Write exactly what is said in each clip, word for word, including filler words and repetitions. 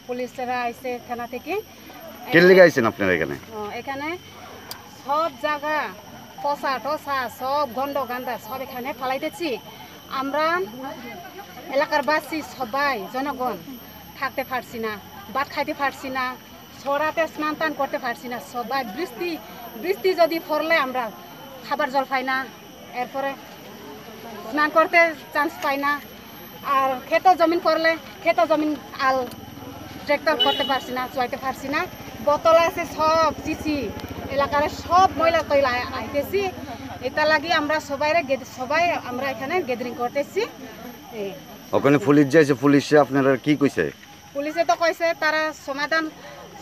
পুলিশরা আইছে থানা থেকে। কে লেগে আইছেন আপনারা এখানে? ও, এখানে সব জায়গা পচা টচা, সব গন্ধ গান্দা, সব এখানে ফালাইতেছি। আমরা এলাকার বাসী সবাই জনগণ থাকতে পারছি না, ভাত খাইতে পারছি না, সরাতে স্নান টান করতে পারছি না। সবাই বৃষ্টি, বৃষ্টি যদি পড়লে আমরা খাবার জল পাই না, এরপরে স্নান করতে চান্স পাই না। আর খেত জমিন করলে খেত জমিন আল ট্রাক্টর করতে পারছি না, চুয়াইতে পারছি না। বোতল আছে সব চিচি, এলাকার সব ময়লা তৈলা আইতেছি। এটা লাগি আমরা সবাই, সবাই আমরা এখানে গ্যাদারিং করতেছি। এই। ওখানে পুলিশ যাইছে, পুলিশে আপনারা কি কইছে? পুলিশে তো কইছে তারা সমাধান,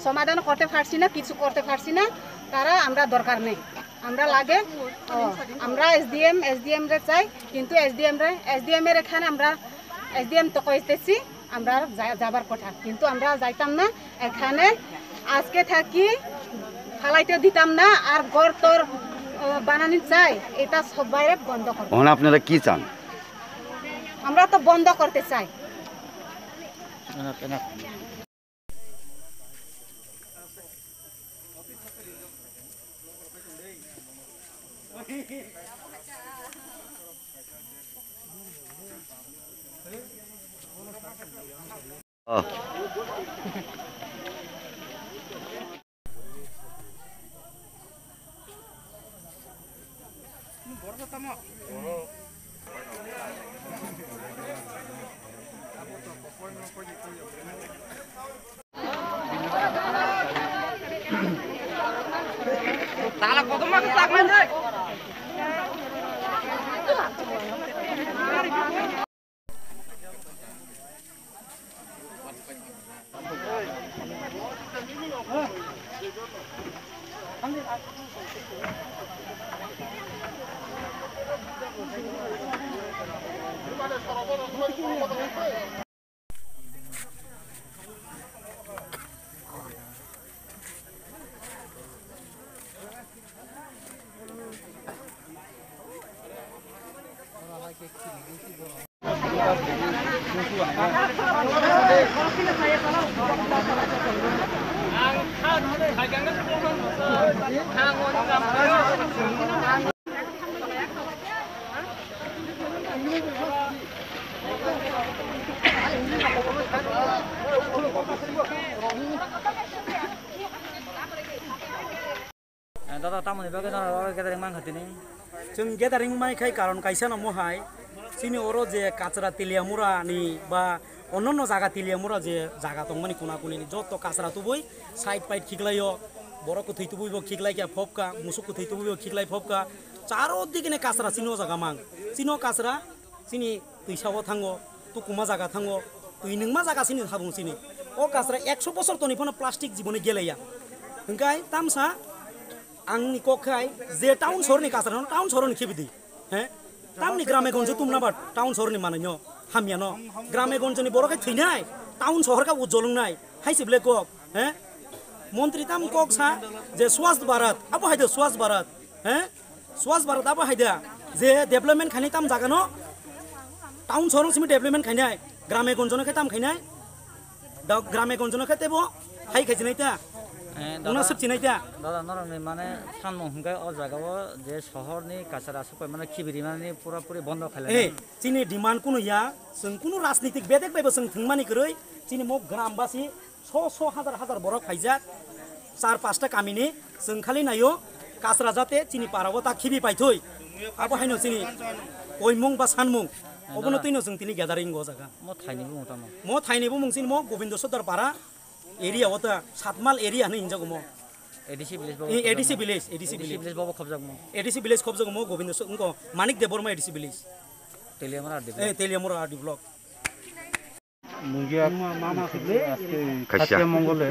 সমাধান করতে পারছি না, কিছু করতে পারছি না। তারা আমরা দরকার নেই, আমরা লাগে, ও, আমরা এসডিএম, এসডিএম রে চাই, কিন্তু এসডিএম রে, এসডিএম এর এখানে আমরা, এসডিএম তো কইতেছি আমরা যা-, যাবার কথা, কিন্তু আমরা যাইতাম না। এখানে আজকে থাকি ফালাইতে দিতাম না, আর ঘর তোর, ও, বানানি চাই, এটা সবাই বন্ধ করো। এখন আপনারা কি চান? আমরা তো বন্ধ করতে চাই। Eh, dada, tamoni bagwi norok oro gathering mankha tini? Chwng gathering mai khai karon kaisa no mohai, chini oro je kachra Teliamura ni ba onno no jaga Teliamura je jaga tongmani kuna kuni ni joto kachra tubui side pide khiklaio, borok kwthwi tubui bo khiklai khe phobkha, musuk kwthwi tubui bo khiklai phobkha, charo digi ni kachra chini o jaga mang, chini o kachra chini twisa o thango, tukuma jaga thango, twi nungma jaga chini habung chini. O kachra ekso bosor toni phano plastic jiboni geleya. Hwnkhe tamsa angni kok khai je town sohor ni kachra no town sohor ni khibi di. He? Tamni grame gonje tumna ba town sohor ni manwi no hamya no. Grame gonje ni borok khai thwinai, town sohor kha ujolung nai. Hai se ble kok, he? Montri tam kok sa je Swasth Bharat, abo hai de Swasth Bharat, he? Swasth Bharat abo hai de je development khainai tam jaga no, town sohor simi development khainai, grame gonje no khe tam khainai, da grame gonje no khe tebo hai khai jinai ta, eh, una dada, sip jinai ta. Dada, norok ni mane sanmung hwnkhe o jaga o je sohor ni kachara aswk pai mane khibiri mani pura puri bondo khailai. Eh, chini demand kunu ya, chwng kunu rajnitik bedek bai bo chwng thwngmani kwrwi, chini mo gram basi so so hajar hajar borok phaijak, char pasta kamini chwng khali naio, kachra jate chini para o ta khibi paithoi, abo haino chini koimung ba sanmung, obono twino chwng tini gathering o jaga. Mo thaini bumung tamo? Mo thaini bumung chini mo Gobindo Sordar para area o ta Satmal area hinwi hinjago mo. A D C village bobo. Eh, khobjak A D C mo? Village, A D C village. A D C village khobjago mo Gobindo Sor-, wngko Manik Debbarma A D C village. Teliamura R D block. Eh, Teliamura R D block. মুঙ্গিয়ার আজকে এই খাসিয়া। খাসিয়া মঙ্গলে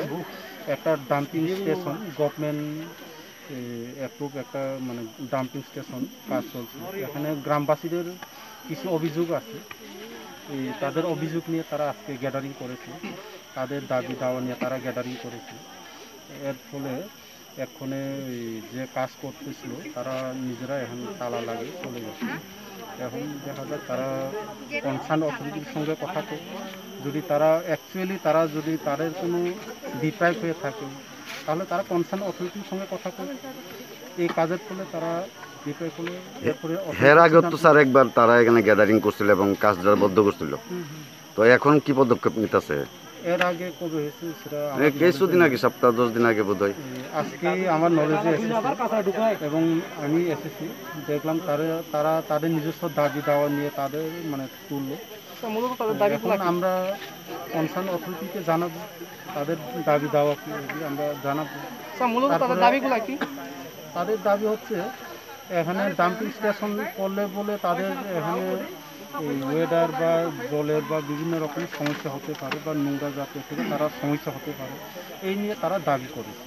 একটা dumping station, government approve একটা মানে dumping station কাজ চলছে। এখানে গ্রামবাসীদের কিছু অভিযোগ আছে, এই তাদের অভিযোগ নিয়ে তারা আজকে গ্যাদারিং করেছে, তাদের দাবি দাওয়া নিয়ে তারা গ্যাদারিং করেছে। এর ফলে এক্ষণে ওই যে কাজ করতেছিল, তারা নিজেরা এখন তালা লাগিয়ে চলে গেছে। এখন দেখা যাক তারা কনসার্ন অথরিটির সঙ্গে কথা কয়। যদি তারা অ্যাকচুয়ালি তারা যদি তাদের কোনো ডিপ্রাইভ হয়ে থাকে, তাহলে তারা কনসার্ন অথরিটির সঙ্গে কথা কয়। এই কাজের ফলে তারা ডিপ্রাইভ হলে এরপরে এর আগেও তো অথরিটি স্যার একবার তারা এখানে গ্যাদারিং করছিল এবং কাজ বন্ধ করছিল। হুম, হুম। তো এখন কি পদক্ষেপ নিতেছে? এর আগে কবে হয়েছে সেটা আমার এই কিছুদিন নলেজে আগে, নেই। সপ্তাহ দশ দিন আগে বোধহয়। এ, আজকে আমার নলেজে এসেছে এবং আমি এসেছি, দেখলাম তারা, তারা তাদের নিজস্ব দাবি দাওয়া নিয়ে তাদের মানে তুললো। আচ্ছা, মূলত তাদের দাবিগুলো এখন কি? আমরা কনসার্ন অথরিটিকে জানাবো, তাদের দাবি দাওয়া কি, এগুলি আমরা জানাবো। আচ্ছা, মূলত তাদের তারপরে দাবিগুলো কি? তাদের দাবি হচ্ছে এখানে ডাম্পিং স্টেশন করলে বলে তাদের এখানে এই ওয়েদার বা জলের বা বিভিন্ন রকম সমস্যা হতে পারে বা নোংরা জাতীয় থেকে তারা সমস্যা হতে পারে, এই নিয়ে তারা দাবি করেছে।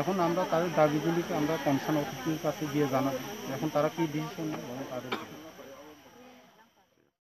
এখন আমরা তাদের দাবিগুলিকে আমরা কনসার্ন অথরিটির কাছে গিয়ে জানাবো, এখন তারা কী ডিসিশন নেয় এবং তাদের